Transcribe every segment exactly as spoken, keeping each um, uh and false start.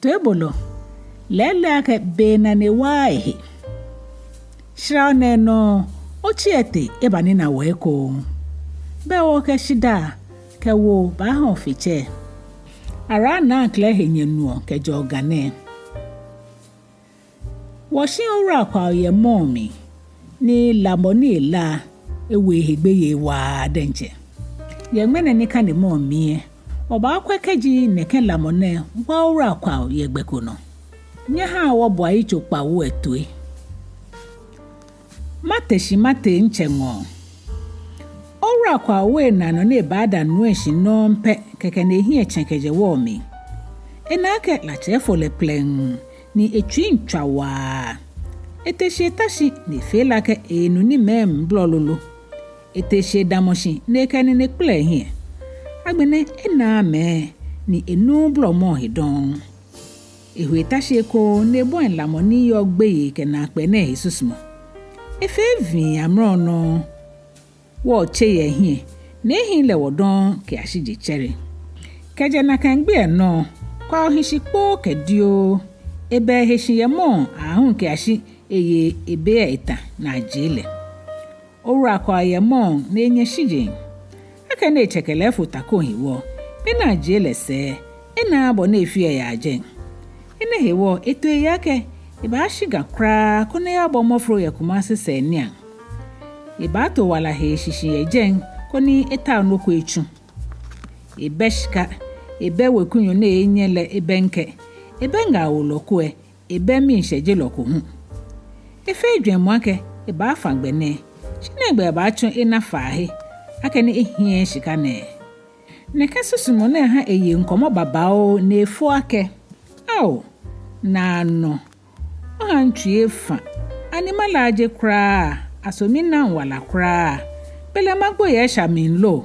Toibolɔ, lɛɛlɛŋ akɛ be nane waaa ehe. Shara nɛɛ nɔ, otsi etee ebanina wɔ ekoŋŋ. Bɛ wɔkɛ shidaa kɛ woo baaha ofe tsɛ. Ara naa klɛ he nyɛnuɔ kɛjɛɔ Ga nɛɛ. Wɔshi Owura Kwao yɛ mɔɔ mli, ni lamɔ ni elaa ewo ehe gbeyei waa diɛŋtsɛ. Yɛ ŋmɛnɛ nikanemɔ mli lɛ, wɔbaakwɛ kɛji nɛkɛ lamɔ nɛɛ wa Owura Kwao yɛ gbɛ ko nɔ. Nyɛhaa wɔboa yitso kpawo lɛ toi. Mate shi matee mitsɛ ŋɔɔ. Owura Kwao naanɔ ni ebaada nuu lɛ shi nɔŋŋ pɛ kɛkɛ ni ehiɛ tsɛ kɛjɛ wɔ mli. Ena akɛ la tsɛ efo lɛ plɛŋ ni etsui miitswa waa. Ete shi eta shi ni efee lɛ akɛ enu ni mɛi miibolɔ lolo. Ete shi edamɔ shi ni ekɛ enine kpala ehiɛ. Agbɛnɛ enaaa mɛi ni enuuu bolɔmɔ he dɔŋŋ. Eho eta shi ekoŋŋ ni ebɔi lamɔ ni yɔɔ gbeyei kɛ naakpɛɛ nɛɛ he susumɔ. Efee vii amrɔ nɔŋŋ. Wɔtse yɛ ehiɛ, ni ehiii lɛ wɔ dɔŋŋ kɛyashi jetsɛremɔ. Kɛjɛ nakai gbi lɛ nɔ, Kwao hi shi kpoo kɛ dioo. Ebɛ ehe shi yɛ mɔɔ aahu kɛyashi eye ebe lɛ eta ni ajie lɛ. Owura Kwao yɛ mɔɔ ni enyɛ shi jeŋ. Akɛni etsɛkɛ lɛ efo ta ko hewɔ, beni ajie lɛ sɛɛ, enaaa bɔ ni efeɔ eyaa jɛi. Enɛ hewɔ eto eyiŋ akɛ ebaashi Ga kwraa koni eyabɔ mɔfro yɛ Kumasi sɛɛ niiaŋ. Ebaato wala hee shishi yɛ jɛi koni etao nɔ ko etsu. Ebɛ shika, ebɛ wekunyo ni enyɛ lɛ ebɛŋkɛ, ebɛ ŋaawolɔ ko lɛ, ebɛ miishɛjelɔ ko hu. Efee jwɛŋmɔ akɛ ebaafã gbɛ nɛɛ, shi nɛgbɛ ebaatsɔ ena faahe, akɛni ehiɛɛɛ shika nɛɛ. Nɛkɛ susumɔ nɛɛ ha eye ŋkɔmɔ babaoo ni efo akɛ, ao, naanɔ, oha mitsui efã, ani malaaje kwraa, aso minaŋ wala kwraa, belɛ magbo yɛ esha mli lo?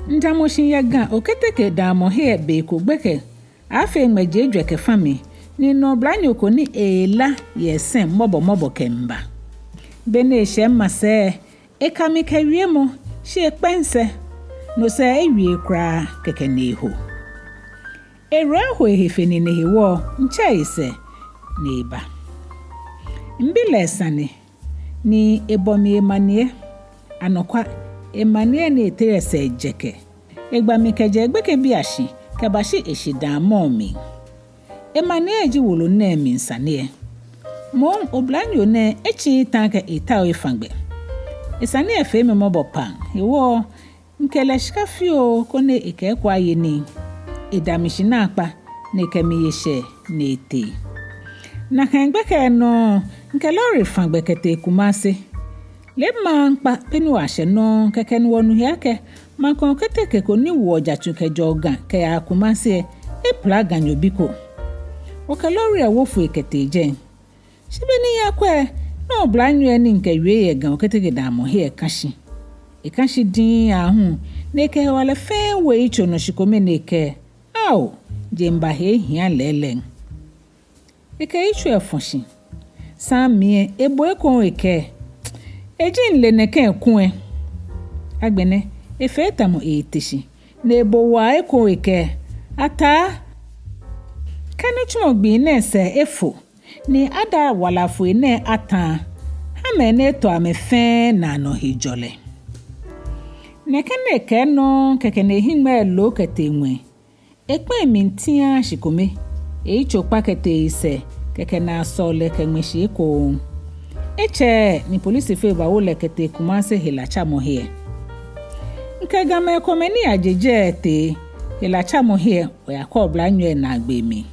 Midamɔ shi yɛ Ga oketeke damɔhe lɛ be ko gbɛkɛ aaafee ŋmɛji ejwɛ kɛ fã mli, ni mina oblanyo ko ni eela yɛ sɛŋ mɔbɔmɔbɔ kɛmiiba. Beni eshɛ mima sɛɛ, eka mi kɛ wiemɔ, shi ekpɛ misɛɛ, no sɛɛ ewieee kwraa kɛkɛ ni eho. Ewerɛ eho ehe fe nine hewɔ, mitsɛ esɛɛ ni eba. Mibi lɛ sane, ni ebɔ mi emaniɛ. Anɔkwa, emaniɛ ni ete lɛ sɛɛ jɛkɛ. Egba mi kɛjɛ egbekɛbiiashi kɛbashi eshidaa mɔɔ mli. Emaniɛ ji wolo nɛɛ mli sane lɛ. Moŋ oblanyo nɛɛ etsiii ta akɛ etaoɔ efã gbɛ. Esane lɛ fee mi mɔbɔ pam, hewɔ mikɛ lɛ shika fioo koni ekɛ eko aye nii. Eda mi shi naakpa ni ekɛ mi ye shɛɛ ni etee. Nakai gbɛkɛ nɔŋŋ, mikɛ lɔri fã gbɛ kɛtee Kumasi. Lɛ maŋ kpa beni wɔshɛ nɔŋŋ kɛkɛ ni wɔnu he akɛ maŋkɛ keteke ko ni woɔ jatsu kɛjɛɔ Ga kɛyaa Kumasi lɛ epila Ganyobi ko. Wɔkɛ lɔri lɛ wo foi kɛtee jɛi. Shi beni miyakwɛ lɛ, na oblanyo lɛ ni mikɛwie yɛ Ga oketeke damɔhe lɛ ka shi. Eka shi diŋŋ aahu, ni ekɛ hewalɛ fɛɛ wo eyitso nɔ shi kome ni ekɛɛ, ao, jeŋba he hiaa lɛɛlɛŋ. Ekɛ eyitso lɛ fɔ̃ shi. Saŋŋ mi lɛ, ebo ekoŋŋ ekɛɛ, eji mile nɛkɛ kulɛ. Agbɛnɛ, efee tamɔ eete shi, ni ebo waa ekoŋŋ ekɛɛ, ataa, kɛ nitsumɔ gbii nɛɛ sɛɛ efo, ni ada wala foi nɛɛ ata, ha mɛi ni eto amɛ fɛɛ naanɔ hejɔlɛ. Nɛkɛ ni ekɛɛ nɔŋŋ kɛkɛ ni ehiŋmɛi lɛ lo kɛtee ŋwɛi. Ekpɛ emli tiaa shi kome, eyitso kpa kɛtee esɛɛ, kɛkɛ ni asɔ lɛ kɛŋmɛ shi ekoŋŋ. Etsɛɛɛ ni polisifoi bawo lɛ kɛtee Kumasi helatsamɔhe lɛ. Mikɛ Gamɛi komɛi ni aje jɛi lɛ tee helatsamɔhe lɛ wɔyakɔ oblanyo lɛ naagbee mli.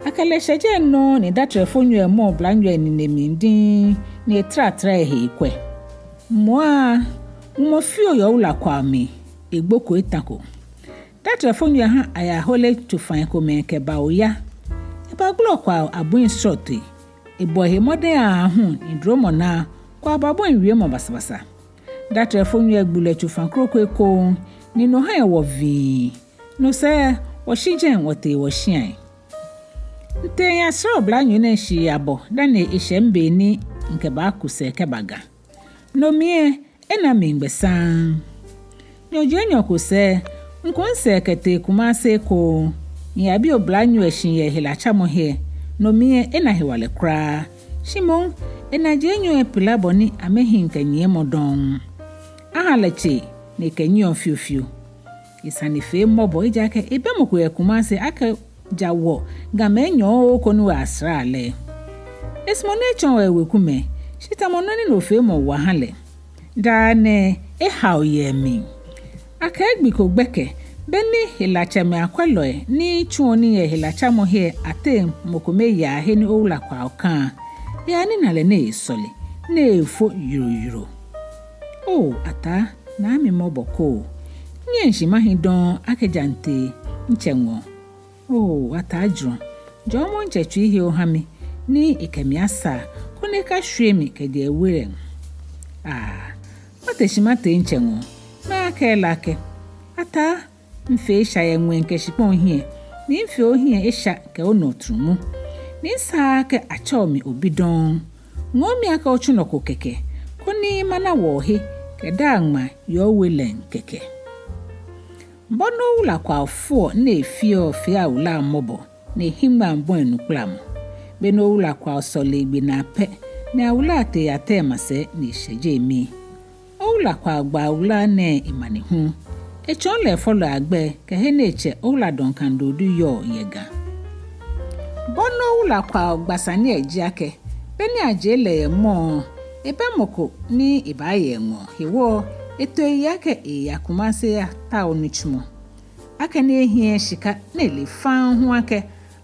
Akɛ lɛ shɛ jɛi nɔŋŋ ni datrɛfonyo lɛ mɔ oblanyo lɛ nine mli diŋŋ ni etara tara lɛ he ekwɛ. Mɔ lɛ, mumɔ fioo yɛ Owula Kwao mli, egboko etãko. Datrɛfonyo lɛ ha ayahole tsofai komɛi kɛba oya. Ebagbala Kwao abui srɔtoi. Ebɔ ehe mɔdɛŋ aahu ni dromɔ naa Kwao babɔi wiemɔ basabasa. Datrɛfonyo lɛ gbu lɛ tsofa kroko ekoŋŋ ni no ha ewɔ vii. No sɛɛ, wɔshi jɛi wɔtee wɔshiai. Mitee miyasra oblanyo nɛɛ shii abɔ dani eshɛ mi be ni mikɛbaaku sɛɛ kɛba Ga. No mli lɛ, ena mi migbɛ saŋŋ. Nyɔji enyɔ ko sɛɛ, miku misɛɛ kɛtee Kumasi ekoŋŋ. Ni eyabi oblanyo lɛ shi yɛ helatsamɔhe lɛ, no mli lɛ ena hewalɛ kwraa. Shi moŋ, ena jeenyo lɛ pila bɔ ni amɛhiŋ kɛ nyiɛmɔ dɔŋŋ. Aha lɛ tsei ni ekɛnyiɛɔ fiofio. Esane fee mɔbɔ ejaakɛ ebɛ mɔ ko yɛ Kumasi akɛ ja wɔ Gamɛi enyɔ ko ni wɔ asra lɛ. Esumɔɔ ni etsɔɔ wɔ ewekumɛi, shi tamɔ nɔ ni nɔ fee mɔ wa ha lɛ. Daa nɛɛ ehao yɛ emli. Akɛɛ gbi ko gbɛkɛ, beni helatsɛmɛi akwɛlɔi ni tsuɔ nii yɛ helatsamɔhe lɛ ateŋ mɔ kome yaa he ni Owula Kwao kã, eyanina lɛ ni esɔle, ni efo yoroyoro. Oo, Ataa, naa mi mɔbɔ ko. Nyɛŋ shi mahi dɔŋŋ akɛ ja mitee mitsɛ ŋɔɔ. Oo, Ataa Jurɔ, jɔɔmɔ mitsɛ tsui he oha mi, ni ekɛ mi asaa, koni ekashwie mi kɛjɛ ewe lɛ. Aa, mate shi matee mitsɛ ŋɔɔ, makɛɛ lɛ akɛ, Ataa, mifee esha yɛ ŋwɛi kɛ shikpɔŋ hiɛ, ni mifee ohiɛ esha kɛ onɔ trumu, ni misaa akɛ atsɛɔ mi obi dɔŋŋ. Ŋɔɔ mi akɛ otsu nɔ ko kɛkɛ, koni mana wɔhe kɛ daa ŋma yɛ owe lɛŋ kɛkɛ. Bɔ ni Owula Kwao foɔ ni efeɔ fee Awula mɔbɔ, ni ehiŋmɛi abɔi nu kplamɔ. Beni Owula Kwao sɔle egbe naa pɛ, ni Awula tee yatɛ masɛi ni eshɛje emii. Owula Kwao gba Awula nɛɛ emanehulu. Etsɔɔ lɛ efɔlɔi agbɛi kɛ he ni etsɛ Owula Duncan Dodoo yɔɔ yɛ Ga. Bɔ ni Owula Kwao gba sane lɛ ji akɛ, beni ajie lɛ yɛ mɔɔ, ebɛ mɔ ko ni ebaaye eŋɔɔ hewɔ, eto eyi akɛ eeya Kumasi atao nitsumɔ. Akɛni ehiɛ shika ni ele faŋŋ hu akɛ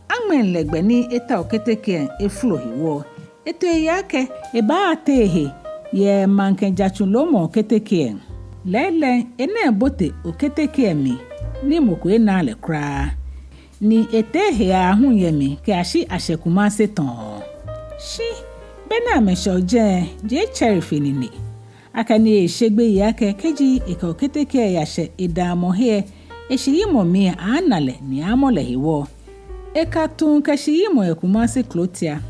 aŋmɛɛ lɛ gbɛ ni etao keteke lɛ efolo hewɔ, eto eyi akɛ ebaatee he yɛ maŋkɛ jatsu loomɔ keteke lɛ. Lɛɛlɛŋ, enɛ ebote oketeke lɛ mli ni mɔ ko enaaa lɛ kwraa. Ni etee he aahu yɛ mli kɛyashi ashɛ Kumasi tɔɔ. Shi beni amɛshɛɔ jɛi lɛ, je etsɛre fe nine. Akɛni eshe gbeyei akɛ kɛji ekɛ oketeke lɛ yashɛ edamɔhe lɛ, eshiyimɔ mli lɛ aana lɛ ni amɔ lɛ hewɔ, eka tuu kɛ shiyimɔ yɛ Kumasi klotia.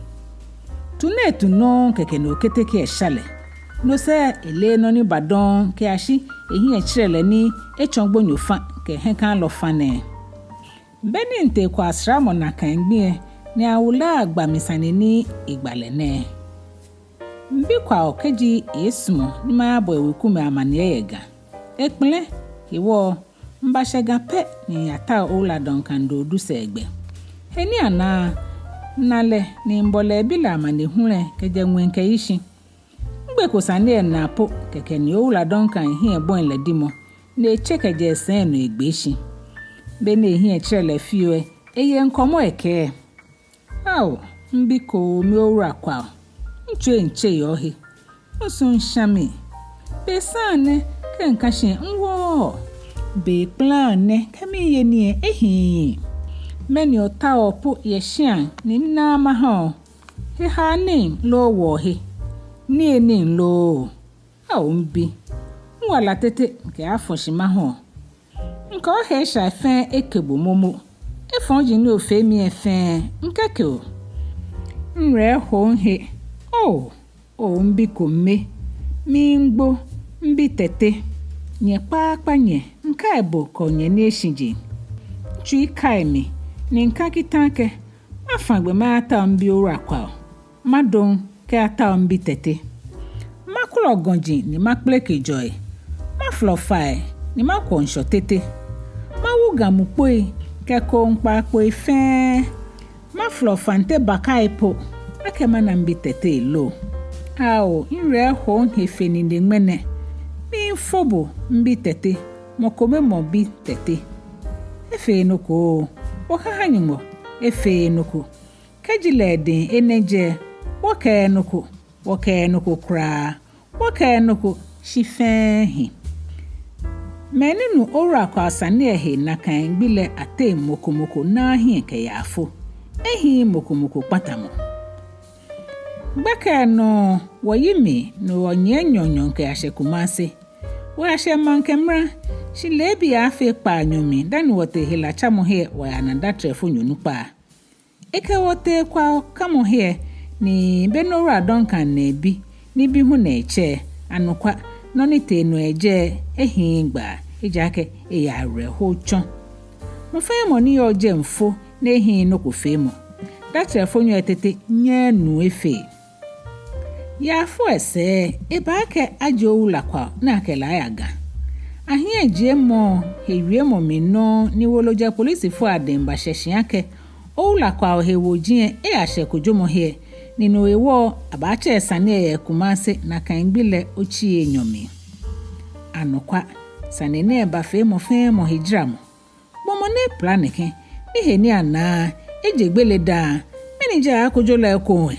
Tu ni etu nɔŋŋ kɛkɛ ni oketeke lɛ sha lɛ. No sɛɛ eleee nɔ ni ba dɔŋŋ kɛyashi ehiɛ tserɛ lɛ ni etsɔ gbonyo fa kɛ hiɛkalɔ fa nɛɛ. Beni mitee Kwao sramɔ nakai gbi lɛ, ni Awula gba mi sane ni egba lɛ nɛɛ. Mibi Kwao kɛji eesumɔ ni mayabɔ ewekumɛi amaniɛ yɛ Ga. Ekpɛlɛ, hewɔ mibashɛ Ga pɛ ni miyatao Owula Duncan Dodoo sɛɛgbɛ. He ni ana, mina lɛ ni mibɔ lɛ mibi lɛ amanehulu lɛ kɛjɛ ŋwɛi kɛyi shi. Migbeko sane lɛ naa po kɛkɛ ni Owula Duncan hiɛ bɔi lɛ dimɔ, ni etse kɛjɛ esɛi nɔ egbee shi. Beni ehiɛ tserɛ lɛ fioo lɛ, eye ŋkɔmɔ ekɛɛ: Ao, mibi kome Owula Kwao, mitsui etsɛ yɛ ohe. Misu misha mi. Be saŋŋ nɛ kɛ mika shi lɛ miwooo. Be kplaŋŋ nɛ kɛ miiye nii lɛ ehiii. Mɛni otaoɔ po yɛ shia ni minaaa maha o? Hehanii loo wɔɔhe? Niyenii loo? Ao mibi, miwala tete mikɛaafɔ shi maha o. Mikɛ ohe eshai fɛɛ eke bo momo. Efɔji ni ofee mi lɛ fɛɛ, mikɛke o. Miwerɛ eho mihe. Oo, oo, mibi kome. Miigbo, mibi Tɛte. Nyɛ kpaakpa nyɛ, mikai bo kɛ onyɛ ni eshiji. Mitsui kai mi, ni mika kita akɛ mafã gbɛ mayatao mibi Owula Kwao. Madɔŋ kɛyatao mibi Tɛte. Makwɔlɔ gɔji ni makpeleke jɔi. Mafolɔ fai ni makwɔ ŋshɔ tete. Mawu Ga mukpoi kɛ kooŋkpaa kpoi fɛɛ. Mafolɔ Fante bakai po akɛ mana mibi Tɛte loo. Ao, miwerɛ eho mihe fe nine ŋmɛnɛ. Miifo bo mibi Tɛte, mɔ kome mɔ bi Tɛte. Efeee nɔ ko oo, wɔhaha Nyɔŋmɔ, efeee nɔ ko. Kɛji lɛ edɛŋ enɛ jɛ, wɔkɛɛɛ nɔ ko, wɔkɛɛɛ nɔ ko kwraa, wɔkɛɛɛ nɔ ko, shi fɛɛ hi. Mɛi ni nu Owula Kwao sane lɛ he nakai gbi lɛ ateŋ mɔ ko mɔ ko naaa hiɛ kɛ yaafo. Ehiii mɔ ko mɔ ko kpatamɔ. Gbɛkɛ nɔŋŋ wɔyi mli ni wɔnyiɛ nyɔɔŋnyɔɔŋ kɛyashɛ Kumasi. Wɔyashɛ maŋ kɛ mra, shi leebi aaafee kpaanyɔ mli dani wɔtee helatsamɔhe wɔyana datrɛfonyo nukpa. Ekɛ wɔ tee Kwao kamɔhe, ni be ni Owula Duncan na ebi, ni bi hu na etsɛ, anɔkwa, nɔ ni tee nɔ yɛ jɛi ehiii gbaa, ejaakɛ eyɛ awerɛho tsɔ. Mɔ fɛɛ mɔ ni yɔɔ jɛi mfo ni ehiii nɔ ko feemɔ. Datrɛfonyo lɛ tete nyɛɛɛ nuu efee. Yaafo lɛ sɛɛ, ebaakɛɛ ajie Owula Kwao ni akɛ lɛ aya Ga. Ahiɛjiemɔ he wiemɔ mli nɔŋŋ ni wolo jɛ polisifoi adɛŋ bashɛ shi akɛ Owula Kwao he woji lɛ eyashɛ Kojomɔ hiɛ, ni no hewɔ abaatsɛ sane lɛ yɛ Kumasi nakai gbi lɛ otsii enyɔ mli. Anɔkwa, sane nɛɛ bafee mɔ fɛɛ mɔ hejaramɔ. Gbɔmɔ ni epila nɛkɛ, ni he ni anaaa, eje gbele dã, mɛni ji akojolɔ lɛ ekoŋŋ?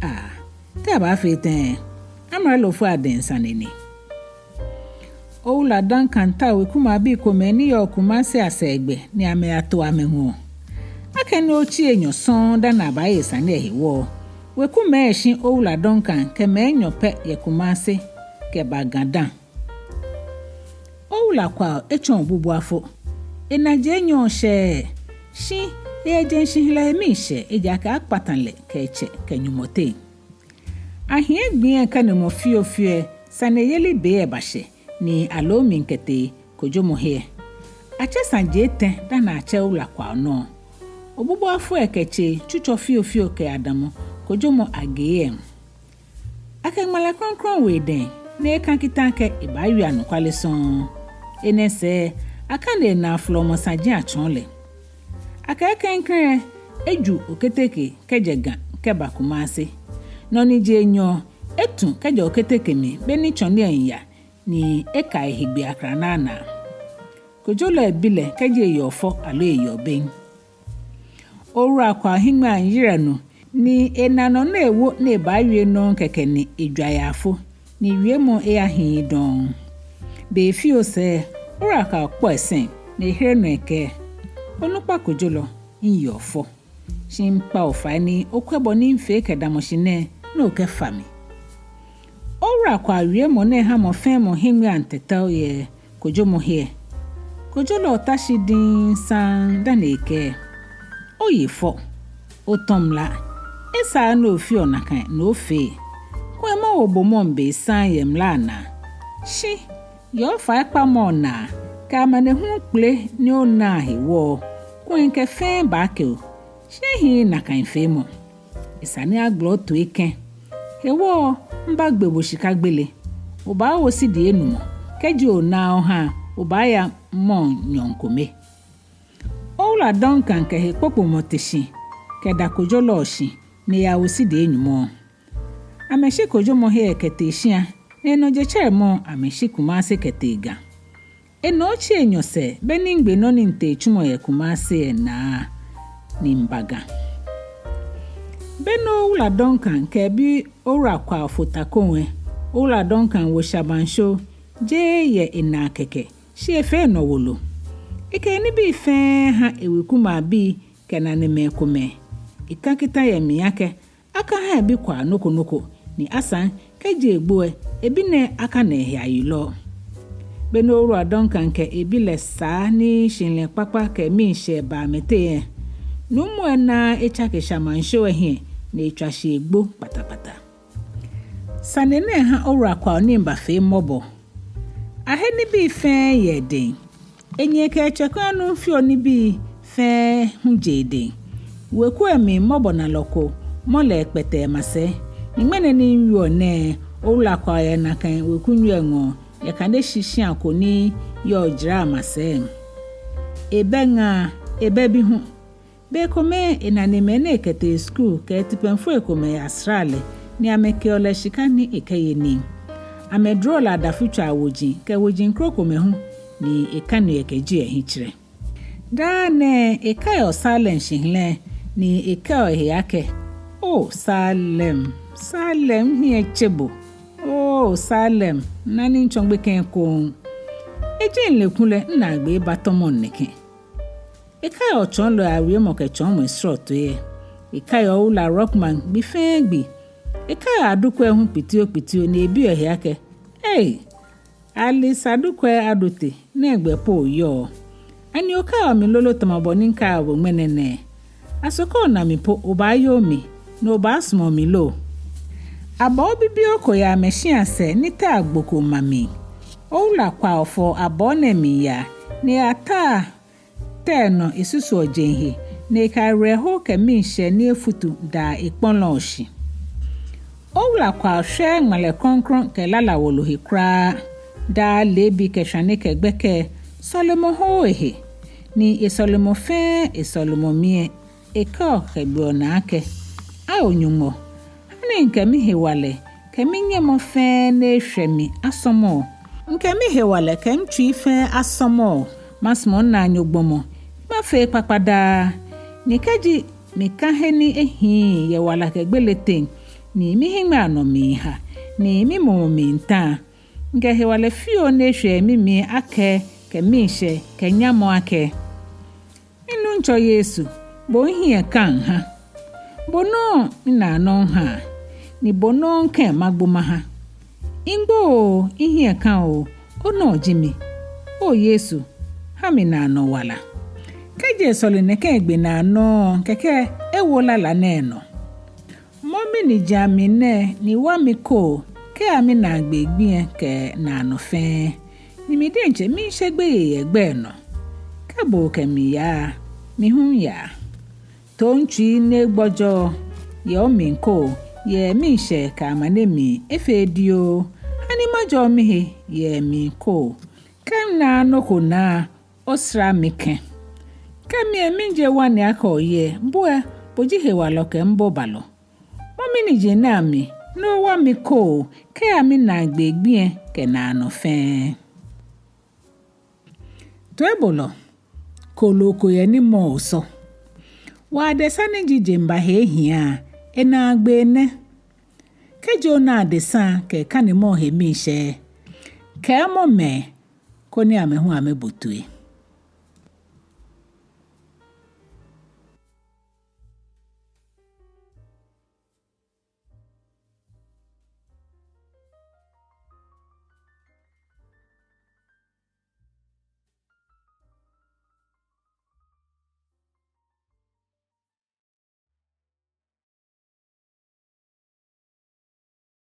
Aa, te abaafee tɛŋŋ? Amralofoi adɛŋ sane ni. Owula Duncan tao wekumɛi abii komɛi ni yɔɔ Kumasi asɛɛ gbɛ ni amɛyato amɛŋɔɔ. Akɛni otsii enyɔ sɔŋŋ dani abaaye sane lɛ hewɔ, wekumɛi lɛ shi Owula Duncan kɛ mɛi enyɔ pɛ yɛ Kumasi kɛba Ga dã. Owula Kwao etsɔ obubuafo. Enaji enyɔ shɛɛɛ, shi eyɛ jeŋ shihilɛ he miishɛɛ, ejaakɛ akpata lɛ kɛ etsɛ kɛ Nyɔŋmɔ teŋ. Ahiɛ gbii lɛ kanemɔ fiofio lɛ, saneyeli be lɛ bashɛ, ni aloo mli kɛtee Kojomɔ hiɛ. Atsɛ saji etɛ dani atsɛ Owula Kwao nɔ. Obubuafo lɛ kɛ tsei tsutsɔ fiofio kɛyadamɔ Kojomɔ agee lɛ. Akɛ ŋmalɛ krɔŋkrɔŋ wo edɛŋ ni eka kita akɛ ebaawie anɔkwale sɔŋŋ. Enɛ sɛɛ, akane enaa flɔmɔ saji atsɔɔ lɛ. Akɛ klɛŋklɛŋ eju oketeke kɛjɛ Ga kɛba Kumasi. Nɔ ni ji enyɔ, etu kɛjɛ oketeke mli beni tsɔne lɛ miiya, ni eka ehiɛgbee aklanaa naa. Kojolɔ lɛ bi lɛ kɛji eyɔɔ fɔ aloo eyɔɔ bem. Owula Kwao hiŋmɛi ayirɛ nu, ni ena nɔ ni ewo ni ebaawie nɔŋŋ kɛkɛ ni ejwa yaafo, ni wiemɔ lɛ eyahiii dɔŋŋ. Be fioo sɛɛ, Owula Kwao kpɔ esɛŋ, ni ehere nɔ ekɛɛ: Onukpa kojolɔ, miyɔɔ fɔ. Shi mikpa bo fai ni okwɛ bɔ ni mifee kɛdamɔ shi nɛɛ, ni okɛfa mi. Owula Kwao wiemɔ nɛɛ ha mɔ fɛɛ mɔ hiŋmɛi atɛtɛo yɛ Kojomɔ hiɛ. Kojolɔ lɛ ta shi diŋŋ saŋŋ dani ekɛɛ: Oye fɔ, otɔ mla, esaaa ni ofeɔ nakai ni ofee. Kulɛ mawo bo mɔɔ be saŋŋ yɛ mla lɛ naa. Shi yɛ ofaikpamɔ naa kɛ amanehulu kpele ni onaa hewɔ, kulɛ mikɛ fɛɛ baake bo. Shi ehiii nakai feemɔ. Esa ni agbala otoi kɛ̃. Hewɔ lɛ, mibagbe bo shika gbele. Obaawo sidi enumɔ. Kɛji onaaa ohã, obaaya mɔɔ nyɔɔŋ kome. Owula Duncan kɛ hekpokpomɔ te shi kɛda kojolɔ lɛ shi ni eyawo sidi enyɔmɔ. Amɛshi Kojomɔ hiɛ kɛtee shia, ni enɔ jetsɛremɔ amɛshi Kumasi kɛtee Ga. Enɔ otsii enyɔ sɛɛ beni migbe nɔ ni mitee tsumɔ yɛ Kumasi lɛ naa ni miba Ga. Beni Owula Duncan kɛ ebi Owula Kwao fo ta ko lɛ, Owula Duncan wo Shabanshore, jeee yɛ enaa kɛkɛ, shi efee enɔ wolo. Ekɛ enibii fɛɛ ha ewekumɛi abii kɛ nanemɛi komɛi. Eka kita yɛ mli akɛ akahã ebi Kwao nɔ ko nɔ ko, ni asaŋ kɛji egbo lɛ, ebi nɛɛ akana ehe ayilɔ. Beni Owula Duncan kɛ ebi lɛ saa ni shihilɛ kpakpa kɛ miishɛɛ ba amɛteŋ lɛ, nuumo lɛ naaa etsake Shabanshore lɛ hiɛ, ni etswa shi egbo kpatakpata. Sane nɛɛ ha Owula Kwao nii bafee mɔbɔ. Ahe nibii fɛɛ yɛ edɛŋ. Enyɛ kɛ etsɛ kɔɔyɔɔ nɔ fioo nibii fɛɛ hu jɛ edɛŋ. Weku lɛ mli mɔbɔnalɔ ko mɔ lɛ ekpɛtɛ emasɛi. Ni ŋmɛnɛ ni miwieɔ nɛɛ, Owula Kwao yɛ nakai wekunyo lɛ ŋɔɔ yɛ kane shishia ko ni yɔɔ jara masɛi. Ebɛ ŋaa, ebɛ bi hu. Bei komɛi enanemɛi ni ekɛtee skul kɛ etipɛŋfoi komɛi yasraa lɛ, ni amɛkeɔ lɛ shika ni ekɛye nii. Amɛdroo lɛ adafutswaa woji kɛ woji krokomɛi hu, ni ekaneɔ ekɛjieɔ ehiɛtserɛ. Daa nɛɛ ekaiɔ Salem shihilɛ, ni ekɛɔ ehe akɛ: Oo Salem, Salem, mihiɛ tse bo. Oo Salem, mina ni mitsɔ gbekɛ ekoŋŋ. Eji mile kulɛ minaagbee eba tɔmɔ nɛkɛ. Ekaiɔ tsɔɔlɔi awiemɔ kɛ tsɔɔmɔi srɔtoi lɛ. Ekaiɔ Owula Rockman gbi fɛɛ gbi. Ekaiɔ Adukwei hu kpitiokpitio ni ebiɔ ehe akɛ: Ei, Alice Adukwei Adote, nɛgbɛ po oyɔɔ? Ani okaiɔ mi lolo tamɔ bɔ ni mikaiɔ bo ŋmɛnɛ nɛɛ? Aso kɛ ona mi po, obaayoo mi, ni obaasumɔ mi lo? Abɔɔ bibioo ko yɛ amɛshia sɛɛ ni tɛ agbo ko ma mli. Owula Kwao fɔɔ abɔɔ nɛɛ mli yaa, ni eyataa tɛi nɔ esusuɔ jeŋ he, ni ekɛ awerɛho kɛ miishɛɛ ni efutu daa ekpɔlɔɔ shi. Owula Kwao shwɛɛɛ ŋmalɛ krɔŋkrɔŋ kɛ lala wolo he kwraa. Daa leebi kɛ shwane kɛ gbɛkɛ, sɔlemɔ hoɔ ehe, ni esɔlemɔ fɛɛ esɔlemɔ mli lɛ, ekɛɔ kɛgbeɔ naa akɛ: Ao Nyɔŋmɔ, hani mikɛ mihewalɛ kɛ minyɛmɔ fɛɛ ni eshwɛ mi asɔmɔ. Mikɛ mihewalɛ kɛ mitsui fɛɛ asɔmɔ. Masumɔ minaanyo gbɔmɔ, ni mafee ekpakpa daa. Ni kɛji mika he ni ehiii yɛ wala kɛ gbele teŋ, ni mihiŋmɛi anɔ miiha, ni mimumɔ miita, mikɛ hewalɛ fioo ni eshwɛ mimli lɛ akɛɛ kɛ miishɛɛ kɛ nyamɔ akɛ: Mi Nuŋtsɔ Yesu, bo mihiɛ ka miha. Bo nɔŋŋ minaa nɔ mihaa, ni bo nɔŋŋ kɛ magbo maha. Migbo oo, mihiɛ ka oo, onɔ ji mi. Oo Yesu, ha mi naanɔ wala. Kɛji esɔle nɛkɛ egbe naa nɔŋŋ, kɛkɛ ewo lala nɛɛ nɔ. Mɔ miniji amli nɛɛ ni wa mi koo kɛya minaagbee gbi lɛ kɛ naanɔ fɛɛ. Ni mi diɛŋtsɛ miishe gbeyei yɛ gbɛ lɛ nɔ. Kɛ bo okɛ mi yaa, mi hu miyaa. Too mitsui ni egbɔjɔɔ yɛ omli koo, yɛ miishɛɛ kɛ amane mli efee dioo. Hani majɔɔ mihe yɛ mli koo. Kɛ minaaa nɔ ko naa, osra mi kɛ. Kɛ mi lɛ mije ŋwane akɛ oye, bo lɛ, bo ji hewalɔ kɛ mibobalɔ. Mɔ miniji nɛɛ amli ni owa mi koo kɛya minaagbee gbi lɛ kɛ naanɔ fɛɛ. Toibolɔ, kooloo ko yɛ ni mɔɔ osɔ. Wɔ adesa ni ji jeŋba he hiaa, enaagbee nɛ. Kɛji ona adesa kɛ kanemɔ he miishɛɛ, kɛɛmɔ mɛi koni amɛ hu amɛbo toi.